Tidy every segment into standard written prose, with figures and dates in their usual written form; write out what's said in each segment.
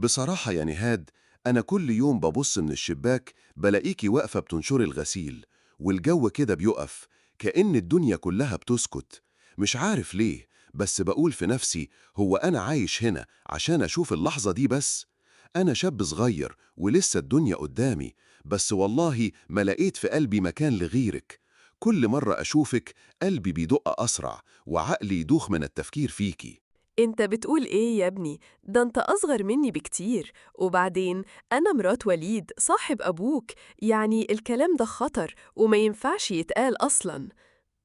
بصراحة يا نهاد، أنا كل يوم ببص من الشباك بلاقيكي واقفة بتنشري الغسيل، والجو كده بيقف كأن الدنيا كلها بتسكت. مش عارف ليه، بس بقول في نفسي هو أنا عايش هنا عشان أشوف اللحظة دي بس؟ أنا شاب صغير ولسه الدنيا قدامي، بس والله ما لقيت في قلبي مكان لغيرك. كل مرة أشوفك قلبي بيدق أسرع وعقلي يدوخ من التفكير فيكي. انت بتقول ايه يا ابني؟ ده انت اصغر مني بكتير، وبعدين انا مرات وليد صاحب ابوك، يعني الكلام ده خطر وما ينفعش يتقال اصلا.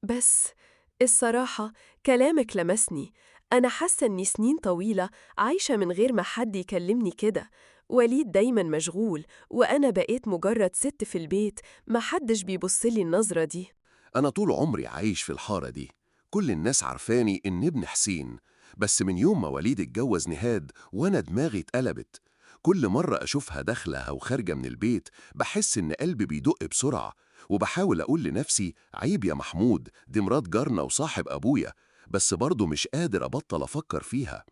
بس الصراحة كلامك لمسني. أنا حاسة إني سنين طويلة عايشة من غير ما حد يكلمني كده. وليد دايما مشغول، وأنا بقيت مجرد ست في البيت، ما حدش بيبصلي النظرة دي. أنا طول عمري عايش في الحارة دي، كل الناس عارفاني إن ابن حسين، بس من يوم ما وليد اتجوز نهاد وأنا دماغي اتقلبت. كل مرة أشوفها داخلة أو خارجة من البيت بحس إن قلبي بيدق بسرعة، وبحاول أقول لنفسي عيب يا محمود، دي مرات جارنا وصاحب أبويا، بس برضه مش قادر أبطل أفكر فيها.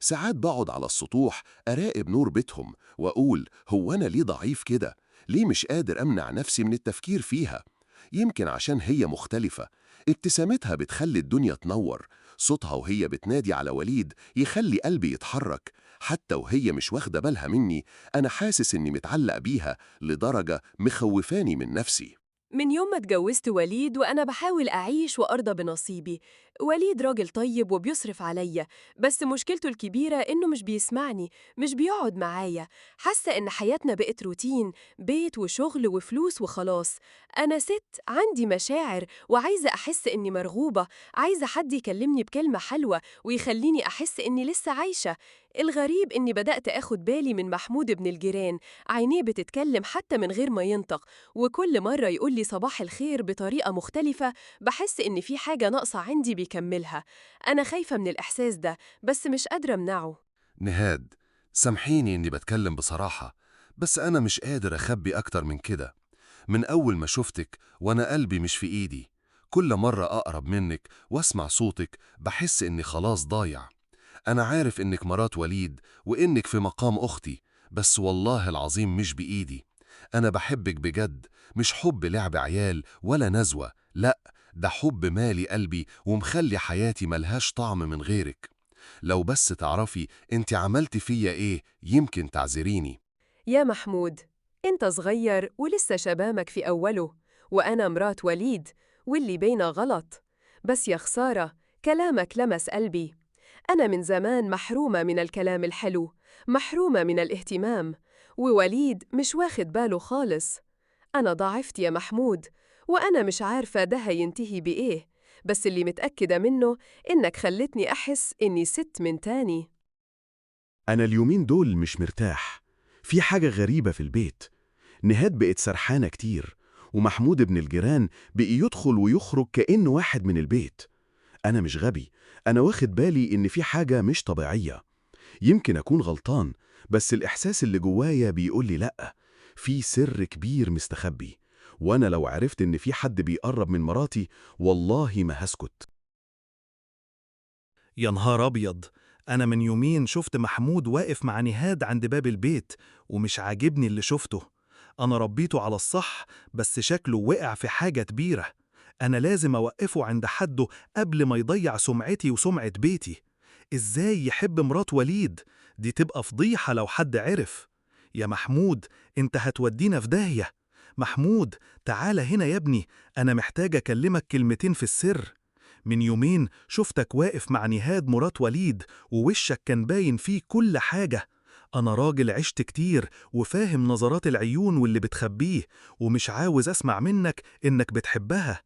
ساعات بقعد على السطوح أراقب نور بيتهم وأقول هو أنا ليه ضعيف كده؟ ليه مش قادر أمنع نفسي من التفكير فيها؟ يمكن عشان هي مختلفة، ابتسامتها بتخلي الدنيا تنور، صوتها وهي بتنادي على وليد يخلي قلبي يتحرك، حتى وهي مش واخدة بالها مني. أنا حاسس إني متعلق بيها لدرجة مخوفاني من نفسي. من يوم ما اتجوزت وليد وأنا بحاول أعيش وأرضى بنصيبي. وليد راجل طيب وبيصرف عليا، بس مشكلته الكبيرة إنه مش بيسمعني، مش بيقعد معايا. حاسة إن حياتنا بقت روتين، بيت وشغل وفلوس وخلاص. أنا ست عندي مشاعر وعايزة أحس إني مرغوبة، عايزة حد يكلمني بكلمة حلوة ويخليني أحس إني لسه عايشة. الغريب إني بدأت أخد بالي من محمود ابن الجيران، عينيه بتتكلم حتى من غير ما ينطق، وكل مرة يقول لي صباح الخير بطريقة مختلفة بحس إن في حاجة ناقصة عندي بيكملها. أنا خايفة من الإحساس ده، بس مش قادرة أمنعه. نهاد، سامحيني إني بتكلم بصراحة، بس أنا مش قادر أخبي أكتر من كده. من أول ما شفتك وأنا قلبي مش في إيدي. كل مرة أقرب منك وأسمع صوتك بحس إني خلاص ضايع. أنا عارف إنك مرات وليد وإنك في مقام أختي، بس والله العظيم مش بإيدي. أنا بحبك بجد، مش حب لعب عيال ولا نزوة، لأ، ده حب مالي قلبي ومخلي حياتي ملهاش طعم من غيرك. لو بس تعرفي انت عملتي فيا إيه يمكن تعذريني. يا محمود، أنت صغير ولسه شبامك في أوله، وأنا مرات وليد واللي بينا غلط. بس يا خسارة، كلامك لمس قلبي. أنا من زمان محرومة من الكلام الحلو، محرومة من الاهتمام، ووليد مش واخد باله خالص. أنا ضعفت يا محمود، وأنا مش عارفة ده هينتهي بإيه، بس اللي متأكدة منه إنك خلتني أحس إني ست من تاني. أنا اليومين دول مش مرتاح، في حاجة غريبة في البيت. نهاد بقت سرحانة كتير، ومحمود ابن الجيران بقي يدخل ويخرج كأنه واحد من البيت. أنا مش غبي، أنا واخد بالي إن في حاجة مش طبيعية. يمكن أكون غلطان، بس الإحساس اللي جوايا بيقول لي لأ، في سر كبير مستخبي، وأنا لو عرفت إن في حد بيقرب من مراتي والله ما هسكت. يا نهار أبيض، أنا من يومين شفت محمود واقف مع نهاد عند باب البيت، ومش عاجبني اللي شفته. أنا ربيته على الصح، بس شكله وقع في حاجة كبيرة. أنا لازم أوقفه عند حده قبل ما يضيع سمعتي وسمعة بيتي. إزاي يحب مرات وليد؟ دي تبقى فضيحة لو حد عرف. يا محمود، أنت هتودينا في داهية. محمود، تعال هنا يا ابني، أنا محتاج أكلمك كلمتين في السر. من يومين شفتك واقف مع نهاد مرات وليد، ووشك كان باين فيه كل حاجة. أنا راجل عشت كتير وفاهم نظرات العيون واللي بتخبيه، ومش عاوز أسمع منك إنك بتحبها.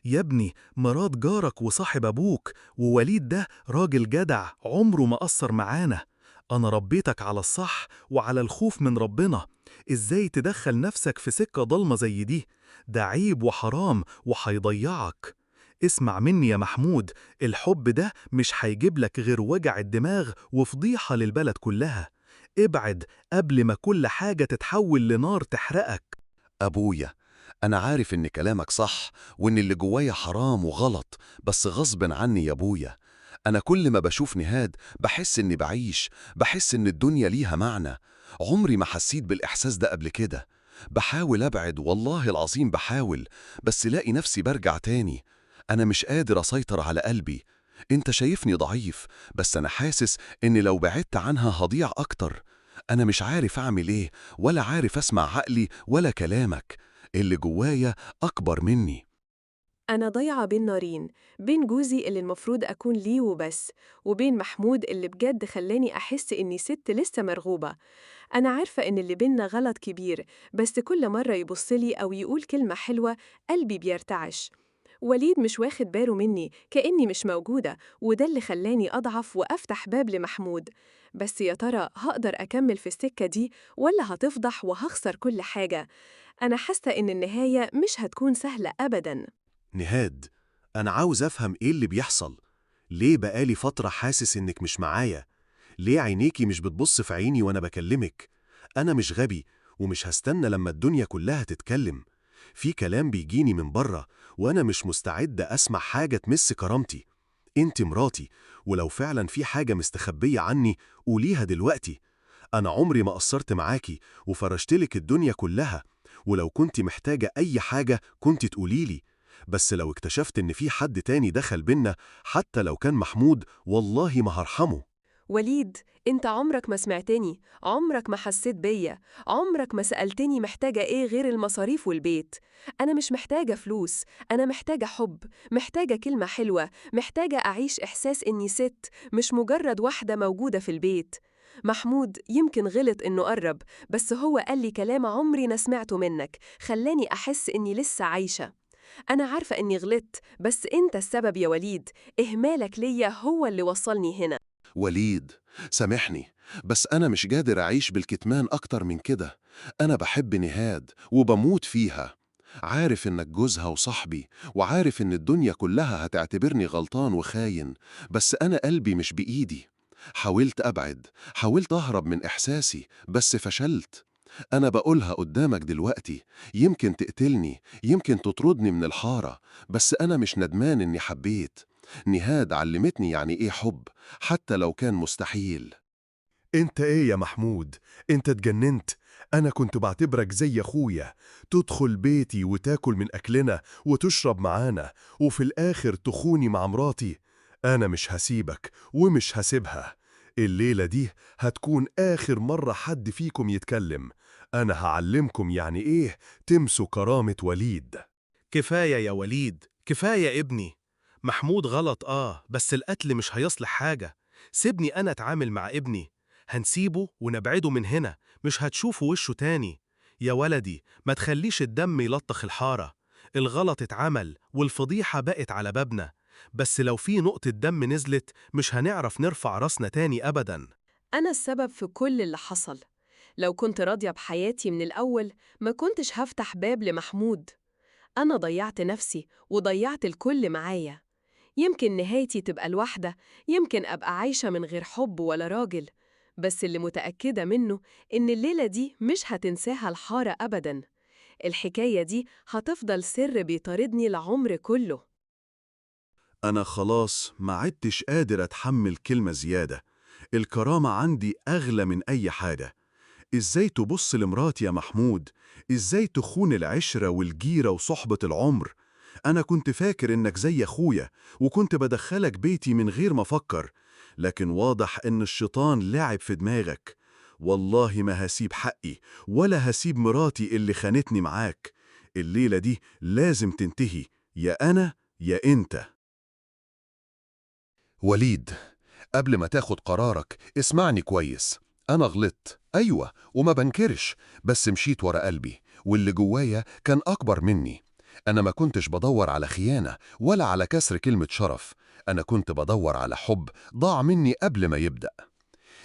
يا ابني، مرات جارك وصاحب أبوك، ووليد ده راجل جدع عمره ما قصر معانا. أنا ربيتك على الصح وعلى الخوف من ربنا. إزاي تدخل نفسك في سكة ضلمة زي دي؟ ده عيب وحرام وهيضيعك. اسمع مني يا محمود، الحب ده مش هيجيب لك غير وجع الدماغ وفضيحة للبلد كلها. ابعد قبل ما كل حاجة تتحول لنار تحرقك. أبويا، أنا عارف إن كلامك صح وإن اللي جوايا حرام وغلط، بس غصب عني يا أبويا. أنا كل ما بشوف نهاد بحس إني بعيش، بحس إن الدنيا ليها معنى. عمري ما حسيت بالإحساس ده قبل كده. بحاول أبعد، والله العظيم بحاول، بس لاقي نفسي برجع تاني. أنا مش قادر أسيطر على قلبي. أنت شايفني ضعيف، بس أنا حاسس إن لو بعدت عنها هضيع أكتر. أنا مش عارف أعمل إيه، ولا عارف أسمع عقلي ولا كلامك. اللي جوايا أكبر مني. أنا ضايعة بين نارين، بين جوزي اللي المفروض أكون ليه وبس، وبين محمود اللي بجد خلاني أحس إني ست لسه مرغوبة. أنا عارفة إن اللي بينا غلط كبير، بس كل مرة يبصلي أو يقول كلمة حلوة قلبي بيرتعش. وليد مش واخد باله مني، كأني مش موجودة، وده اللي خلاني أضعف وأفتح باب لمحمود. بس يا ترى هقدر أكمل في السكة دي ولا هتفضح وهخسر كل حاجة؟ أنا حاسة إن النهاية مش هتكون سهلة أبداً. نهاد، أنا عاوز أفهم إيه اللي بيحصل. ليه بقالي فترة حاسس إنك مش معايا؟ ليه عينيكي مش بتبص في عيني وأنا بكلمك؟ أنا مش غبي ومش هستنى لما الدنيا كلها تتكلم. في كلام بيجيني من بره وأنا مش مستعد أسمع حاجة تمس كرامتي. أنت مراتي، ولو فعلا في حاجة مستخبية عني قوليها دلوقتي. أنا عمري ما قصرت معاكي وفرشتلك الدنيا كلها، ولو كنت محتاجة أي حاجة كنت تقوليلي. بس لو اكتشفت إن في حد تاني دخل بينا، حتى لو كان محمود، والله ما هرحمه. وليد، انت عمرك ما سمعتني، عمرك ما حسيت بيا، عمرك ما سألتني محتاجة ايه غير المصاريف والبيت. أنا مش محتاجة فلوس، أنا محتاجة حب، محتاجة كلمة حلوة، محتاجة أعيش إحساس إني ست، مش مجرد واحدة موجودة في البيت. محمود يمكن غلط إنه قرب، بس هو قال لي كلام عمري ما سمعته منك، خلاني أحس إني لسه عايشة. أنا عارفة إني غلطت، بس أنت السبب يا وليد، إهمالك ليا هو اللي وصلني هنا. وليد، سامحني، بس أنا مش قادر أعيش بالكتمان أكتر من كده. أنا بحب نهاد وبموت فيها. عارف إنك جوزها وصاحبي، وعارف إن الدنيا كلها هتعتبرني غلطان وخاين، بس أنا قلبي مش بإيدي. حاولت أبعد، حاولت أهرب من إحساسي، بس فشلت. أنا بقولها قدامك دلوقتي، يمكن تقتلني، يمكن تطردني من الحارة، بس أنا مش ندمان إني حبيت. نهاد علمتني يعني إيه حب، حتى لو كان مستحيل. أنت إيه يا محمود؟ أنت اتجننت. أنا كنت بعتبرك زي أخويا، تدخل بيتي وتاكل من أكلنا وتشرب معانا، وفي الآخر تخوني مع مراتي. أنا مش هسيبك ومش هسيبها. الليلة دي هتكون آخر مرة حد فيكم يتكلم. أنا هعلمكم يعني إيه تمسوا كرامة وليد. كفاية يا وليد، كفاية ابني. محمود غلط بس القتل مش هيصلح حاجة. سيبني أنا أتعامل مع ابني. هنسيبه ونبعده من هنا، مش هتشوفه وشه تاني. يا ولدي، ما تخليش الدم يلطخ الحارة. الغلط اتعمل والفضيحة بقت على بابنا، بس لو في نقطة دم نزلت مش هنعرف نرفع راسنا تاني أبداً. أنا السبب في كل اللي حصل. لو كنت راضية بحياتي من الأول ما كنتش هفتح باب لمحمود. أنا ضيعت نفسي وضيعت الكل معايا. يمكن نهايتي تبقى الواحدة، يمكن أبقى عايشة من غير حب ولا راجل، بس اللي متأكدة منه إن الليلة دي مش هتنساها الحارة أبداً. الحكاية دي هتفضل سر بيطاردني العمر كله. أنا خلاص ما عدتش قادر أتحمل كلمة زيادة. الكرامة عندي أغلى من أي حاجة. إزاي تبص لمراتي يا محمود؟ إزاي تخون العشرة والجيرة وصحبة العمر؟ أنا كنت فاكر إنك زي أخويا، وكنت بدخلك بيتي من غير ما أفكر، لكن واضح إن الشيطان لعب في دماغك. والله ما هسيب حقي ولا هسيب مراتي اللي خانتني معاك. الليلة دي لازم تنتهي، يا أنا يا أنت. وليد، قبل ما تاخد قرارك اسمعني كويس. أنا غلطت، أيوة، وما بنكرش، بس مشيت ورا قلبي، واللي جوايا كان أكبر مني. أنا ما كنتش بدور على خيانة ولا على كسر كلمة شرف، أنا كنت بدور على حب ضاع مني قبل ما يبدأ.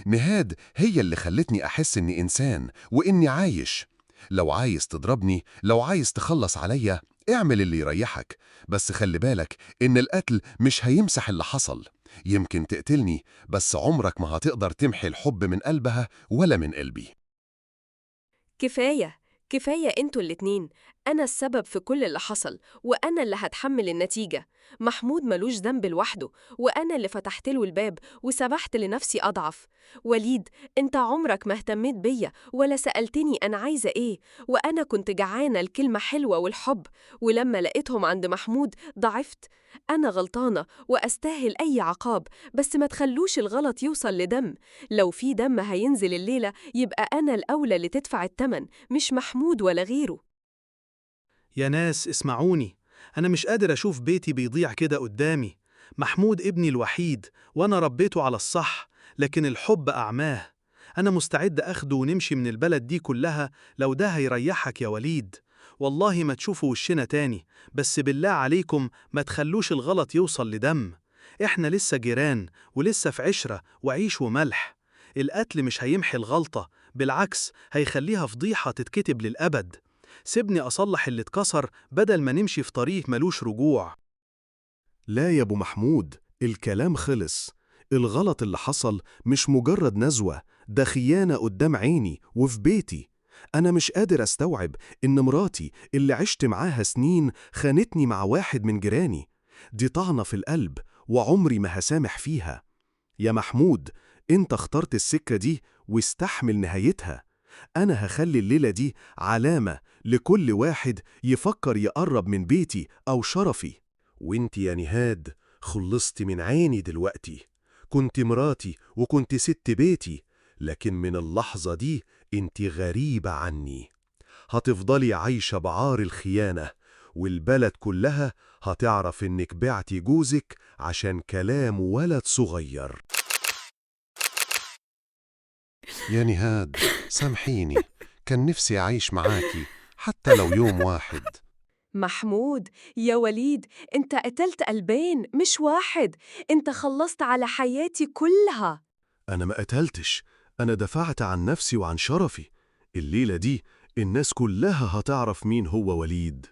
نهاد هي اللي خلتني أحس إني إنسان وإني عايش. لو عايز تضربني، لو عايز تخلص عليا، اعمل اللي يريحك، بس خلي بالك إن القتل مش هيمسح اللي حصل. يمكن تقتلني، بس عمرك ما هتقدر تمحي الحب من قلبها ولا من قلبي. كفاية، كفاية انتوا الاتنين. أنا السبب في كل اللي حصل، وأنا اللي هتحمل النتيجة. محمود ملوش ذنب لوحده، وأنا اللي فتحت له الباب وسمحت لنفسي أضعف. وليد، أنت عمرك ما اهتميت بيا ولا سألتني أنا عايزة إيه، وأنا كنت جعانة الكلمة حلوة والحب، ولما لقيتهم عند محمود ضعفت. أنا غلطانة وأستاهل أي عقاب، بس ما تخلوش الغلط يوصل لدم. لو في دم هينزل الليلة يبقى أنا الأولى اللي تدفع الثمن، مش محمود ولا غيره. يا ناس اسمعوني، أنا مش قادر أشوف بيتي بيضيع كده قدامي. محمود ابني الوحيد وأنا ربيته على الصح، لكن الحب أعماه. أنا مستعد أخده ونمشي من البلد دي كلها لو ده هيريحك يا وليد. والله ما تشوفوا وشنا تاني، بس بالله عليكم ما تخلوش الغلط يوصل لدم. إحنا لسه جيران ولسه في عشرة وعيش وملح. القتل مش هيمحي الغلطة، بالعكس هيخليها فضيحة تتكتب للأبد. سيبني أصلح اللي اتكسر بدل ما نمشي في طريق ملوش رجوع. لا يا أبو محمود، الكلام خلص. الغلط اللي حصل مش مجرد نزوة، ده خيانة قدام عيني وفي بيتي. أنا مش قادر أستوعب إن مراتي اللي عشت معاها سنين خانتني مع واحد من جيراني. دي طعنة في القلب وعمري ما هسامح فيها. يا محمود، أنت اخترت السكة دي واستحمل نهايتها. أنا هخلي الليلة دي علامة لكل واحد يفكر يقرب من بيتي أو شرفي. وانت يا نهاد خلصت من عيني دلوقتي. كنت مراتي وكنت ست بيتي، لكن من اللحظة دي انت غريبة عني. هتفضلي عايشة بعار الخيانة، والبلد كلها هتعرف انك بعتي جوزك عشان كلام ولد صغير. يا نهاد سامحيني، كان نفسي أعيش معاكي حتى لو يوم واحد. محمود، يا وليد، أنت قتلت قلبين مش واحد. أنت خلصت على حياتي كلها. أنا ما قتلتش، أنا دفعت عن نفسي وعن شرفي. الليلة دي الناس كلها هتعرف مين هو وليد.